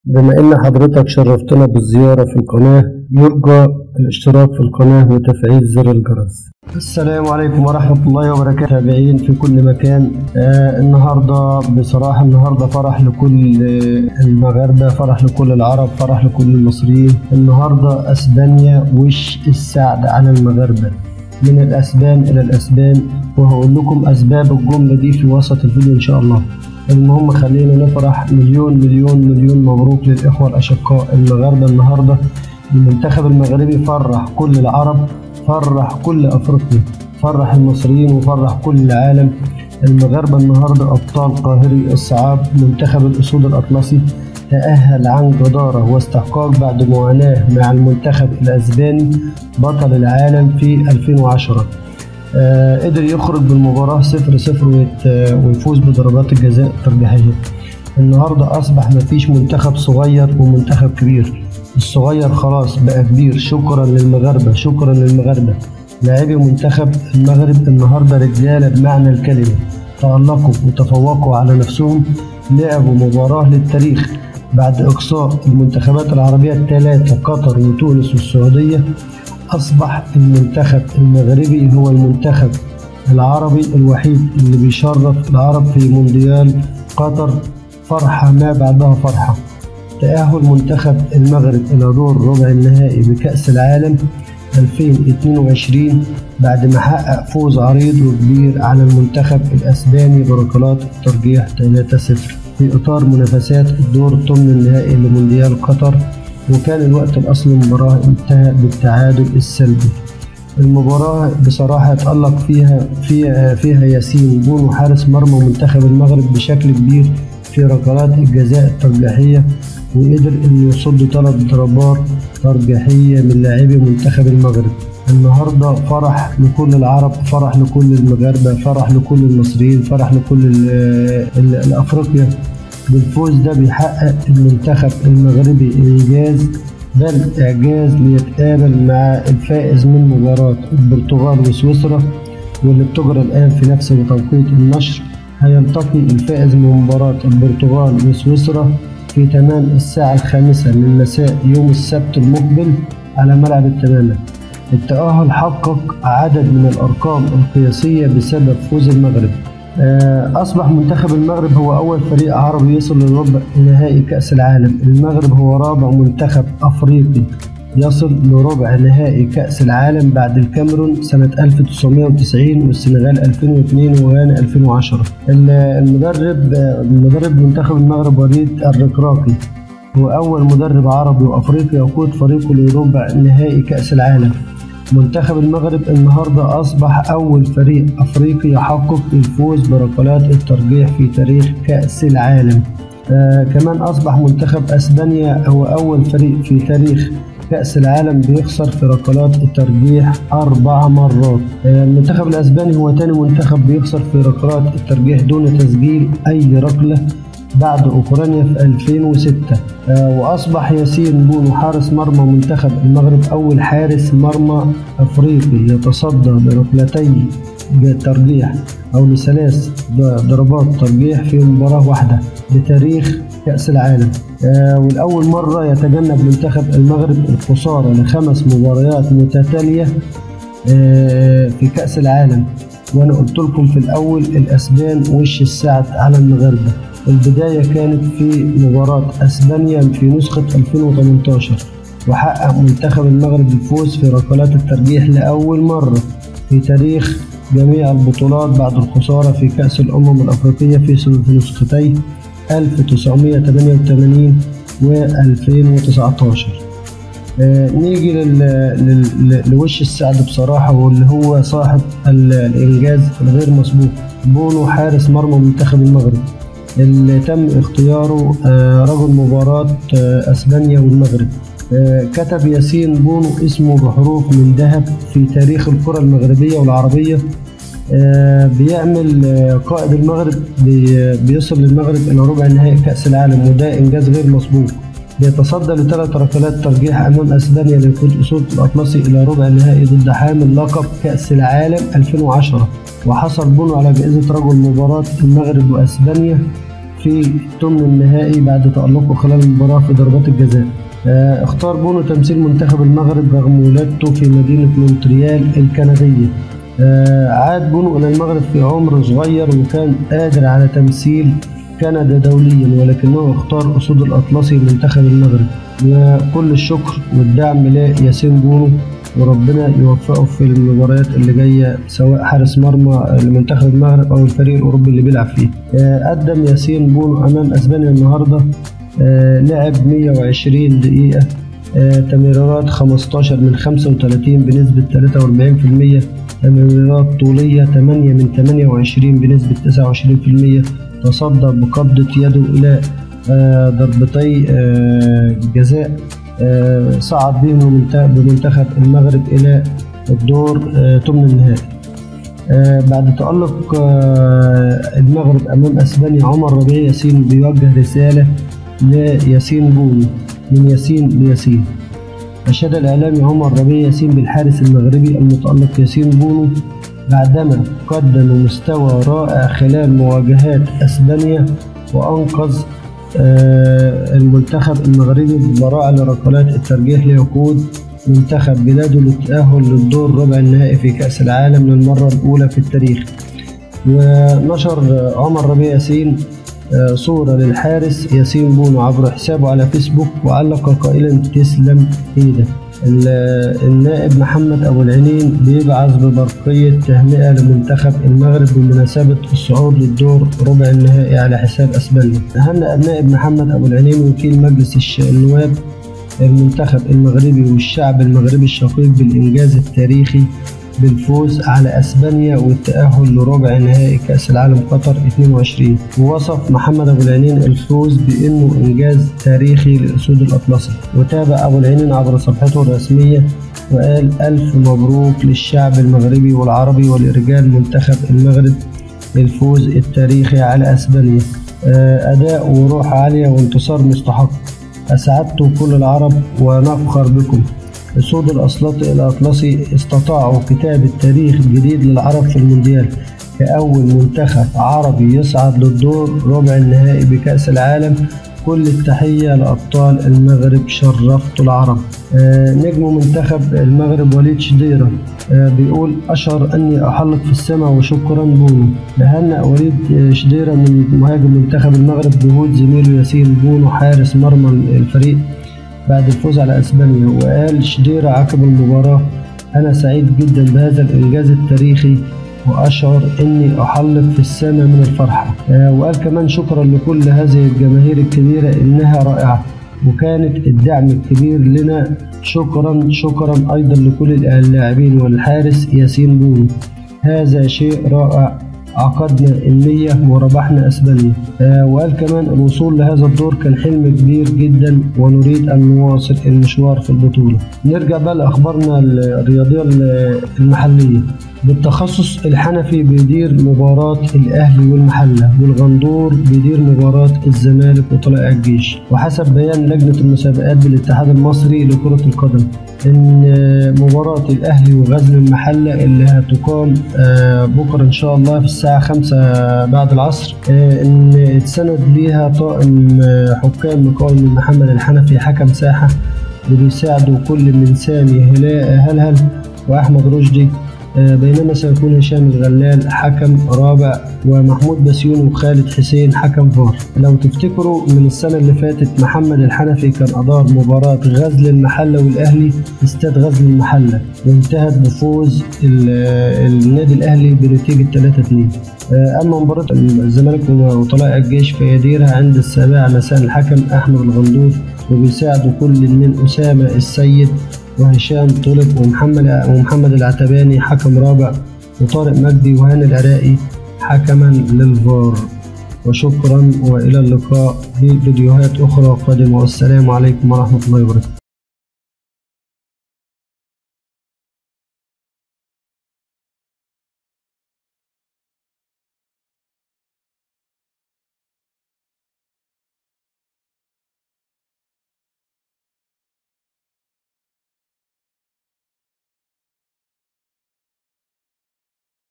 بما ان حضرتك شرفتنا بالزيارة في القناة، يرجى الاشتراك في القناة وتفعيل زر الجرس. السلام عليكم ورحمة الله وبركاته متابعين في كل مكان. النهاردة بصراحة النهاردة فرح لكل المغاربة، فرح لكل العرب، فرح لكل المصريين. النهاردة اسبانيا وش السعد على المغاربة، من الاسبان الى الاسبان، وهقول لكم اسباب الجملة دي في وسط الفيديو ان شاء الله. المهم خلينا نفرح. مليون مليون مليون مبروك للإخوة الأشقاء المغاربة. النهاردة المنتخب المغربي فرح كل العرب، فرح كل أفريقيا، فرح المصريين، وفرح كل العالم. المغاربة النهاردة أبطال قاهري الصعاب. منتخب الأسود الأطلسي تأهل عن جدارة واستحقاق بعد معاناة مع المنتخب الأسباني بطل العالم في 2010. قدر يخرج بالمباراة 0-0 ويفوز بضربات الجزاء الترجيحية. النهاردة أصبح مفيش منتخب صغير ومنتخب كبير، الصغير خلاص بقى كبير. شكرا للمغاربة، شكرا للمغاربة. لاعبي منتخب المغرب النهاردة رجالة بمعنى الكلمة، تألقوا وتفوقوا على نفسهم، لعبوا مباراة للتاريخ بعد إقصاء المنتخبات العربية الثلاثة قطر وتونس والسعودية. أصبح المنتخب المغربي هو المنتخب العربي الوحيد اللي بيشرف العرب في مونديال قطر. فرحة ما بعدها فرحة. تأهل منتخب المغرب إلى دور ربع النهائي بكأس العالم 2022 بعد ما حقق فوز عريض وكبير على المنتخب الأسباني بركلات الترجيح 3-0 في إطار منافسات الدور الثمن النهائي لمونديال قطر، وكان الوقت الأصلي للمباراة انتهى بالتعادل السلبي. المباراة بصراحة اتألق فيها ياسين بونو حارس مرمى منتخب المغرب بشكل كبير في ركلات الجزاء الترجيحية، وقدر انه يصد 3 ضربات ترجيحية من لاعبي منتخب المغرب. النهاردة فرح لكل العرب، فرح لكل المغاربة، فرح لكل المصريين، فرح لكل الأفريقيا. بالفوز ده بيحقق المنتخب المغربي إنجاز بل إعجاز ليتقابل مع الفائز من مباراة البرتغال وسويسرا، واللي بتجرى الآن في نفس توقيت النشر. هيلتقي الفائز من مباراة البرتغال وسويسرا في تمام الساعة 5 من مساء يوم السبت المقبل على ملعب التمامة. التأهل حقق عدد من الأرقام القياسية بسبب فوز المغرب. أصبح منتخب المغرب هو أول فريق عربي يصل لربع نهائي كأس العالم. المغرب هو رابع منتخب أفريقي يصل لربع نهائي كأس العالم بعد الكاميرون سنة 1990 والسنغال 2002 وغانا 2010. المدرب منتخب المغرب وليد الركراكي هو أول مدرب عربي وأفريقي يقود فريقه لربع نهائي كأس العالم. منتخب المغرب النهاردة أصبح أول فريق أفريقي يحقق الفوز بركلات الترجيح في تاريخ كأس العالم. كمان أصبح منتخب أسبانيا هو أول فريق في تاريخ كأس العالم بيخسر في ركلات الترجيح 4 مرات. المنتخب الأسباني هو تاني منتخب بيخسر في ركلات الترجيح دون تسجيل أي ركلة بعد أوكرانيا في 2006. وأصبح ياسين بونو حارس مرمى منتخب المغرب أول حارس مرمى أفريقي يتصدى لركلتي ترجيح أو ل3 ضربات ترجيح في مباراة واحدة بتاريخ كأس العالم. والأول مرة يتجنب منتخب المغرب الخسارة ل5 مباريات متتالية في كأس العالم. وأنا قلت لكم في الأول الأسبان وش السعد على المغاربة. البداية كانت في مباراة أسبانيا في نسخة 2018، وحقق منتخب المغرب الفوز في ركلات الترجيح لأول مرة في تاريخ جميع البطولات بعد الخسارة في كأس الأمم الأفريقية في نسختي 1988 و 2019. نيجي لوش السعد بصراحة، واللي هو صاحب الإنجاز الغير مسبوق، بونو حارس مرمى منتخب المغرب اللي تم اختياره رجل مباراة أسبانيا والمغرب. كتب ياسين بونو اسمه بحروف من ذهب في تاريخ الكرة المغربية والعربية. بيعمل قائد المغرب بيصل للمغرب إلى ربع نهائي كأس العالم، وده إنجاز غير مسبوق. بيتصدى ل3 ركلات ترجيح أمام أسبانيا ليقود أسود الأطلسي إلى ربع النهائي ضد حامل لقب كأس العالم 2010. وحصل بونو على جائزة رجل مباراة المغرب وأسبانيا في ثمن النهائي بعد تألقه خلال المباراة في ضربات الجزاء. اختار بونو تمثيل منتخب المغرب رغم ولادته في مدينة مونتريال الكندية. عاد بونو إلى المغرب في عمر صغير وكان قادر على تمثيل كندا دوليا، ولكنه اختار أسود الأطلسي منتخب المغرب. وكل الشكر والدعم لياسين بونو، وربنا يوفقه في المباريات اللي جاية سواء حارس مرمى لمنتخب المغرب أو الفريق الأوروبي اللي بيلعب فيه. قدم ياسين بونو أمام أسبانيا النهاردة، لعب 120 دقيقة، تمريرات 15 من 35 بنسبة 43%، تمريرات طولية 8 من 28 بنسبة 29%، تصدى بقبضة يده إلى ضربتي جزاء، صعد بهم بمنتخب المغرب إلى الدور ثمن النهائي. بعد تألق المغرب أمام أسبانيا، عمر ربيع ياسين بيوجه رسالة لياسين بونو، من ياسين لياسين. أشاد الإعلامي عمر ربيع ياسين بالحارس المغربي المتألق ياسين بونو بعدما قدم مستوى رائع خلال مواجهات أسبانيا، وأنقذ المنتخب المغربي ببراعة لركلات الترجيح ليقود منتخب بلاده للتأهل للدور ربع النهائي في كأس العالم للمرة الأولى في التاريخ. ونشر عمر ربيع ياسين صورة للحارس ياسين بونو عبر حسابه على فيسبوك، وعلق قائلا: تسلم ايدك. النائب محمد أبو العينين بيبعث ببرقية تهنئة لمنتخب المغرب بمناسبة الصعود للدور ربع النهائي على حساب أسبانيا. هنأ النائب محمد أبو العينين وكيل مجلس النواب المنتخب المغربي والشعب المغربي الشقيق بالإنجاز التاريخي بالفوز على أسبانيا والتأهل لربع نهائي كأس العالم قطر 22. ووصف محمد أبو العينين الفوز بأنه إنجاز تاريخي لأسود الأطلسي. وتابع أبو العينين عبر صفحته الرسمية وقال: ألف مبروك للشعب المغربي والعربي ولرجال منتخب المغرب الفوز التاريخي على أسبانيا، أداء وروح عالية وانتصار مستحق، أسعدتم كل العرب ونفخر بكم. أسود الأطلسي استطاعوا كتابة تاريخ جديد للعرب في المونديال كأول منتخب عربي يصعد للدور ربع النهائي بكأس العالم. كل التحية لأبطال المغرب، شرفتوا العرب. نجم منتخب المغرب وليد شديرة بيقول: أشعر أني أحلق في السماء وشكرا بونو. هنأ وليد شديرة من مهاجم منتخب المغرب جهود زميله ياسين بونو حارس مرمى الفريق بعد الفوز على أسبانيا. وقال شديرة عقب المباراة: أنا سعيد جدا بهذا الإنجاز التاريخي وأشعر أني أحلق في السماء من الفرحة. وقال كمان: شكرا لكل هذه الجماهير الكبيرة إنها رائعة وكانت الدعم الكبير لنا، شكرا شكرا أيضا لكل اللاعبين والحارس ياسين بونو، هذا شيء رائع، عقدنا النية وربحنا أسبانيا. وقال كمان: الوصول لهذا الدور كان حلم كبير جدا ونريد أن نواصل المشوار في البطولة. نرجع بقى لأخبارنا الرياضية المحلية. بالتخصص الحنفي بيدير مباراة الأهلي والمحلة، والغندور بيدير مباراة الزمالك وطلائع الجيش. وحسب بيان لجنة المسابقات بالاتحاد المصري لكرة القدم إن مباراة الأهلي وغزل المحلة اللي هتقام بكرة إن شاء الله في الساعة 5 بعد العصر، إن اتسند ليها طاقم حكام مكون من محمد الحنفي حكم ساحة، وبيساعدوا كل من سامي هلهل وأحمد رشدي، بينما سيكون هشام الغلال حكم رابع ومحمود بسيون وخالد حسين حكم فار. لو تفتكروا من السنة اللي فاتت محمد الحنفي كان أدار مباراة غزل المحلة والأهلي في استاد غزل المحلة، وانتهت بفوز النادي الأهلي بنتيجة 3-2. أما مباراة الزمالك وطلائع الجيش فيديرها عند 7 مساء الحكم أحمد الغندور، وبيساعده كل من أسامة السيد وهشام طلب ومحمد العتباني حكم رابع، وطارق مجدي وهاني العراقي حكما للفار. وشكرا وإلى اللقاء في فيديوهات أخرى قادمة، والسلام عليكم ورحمة الله وبركاته.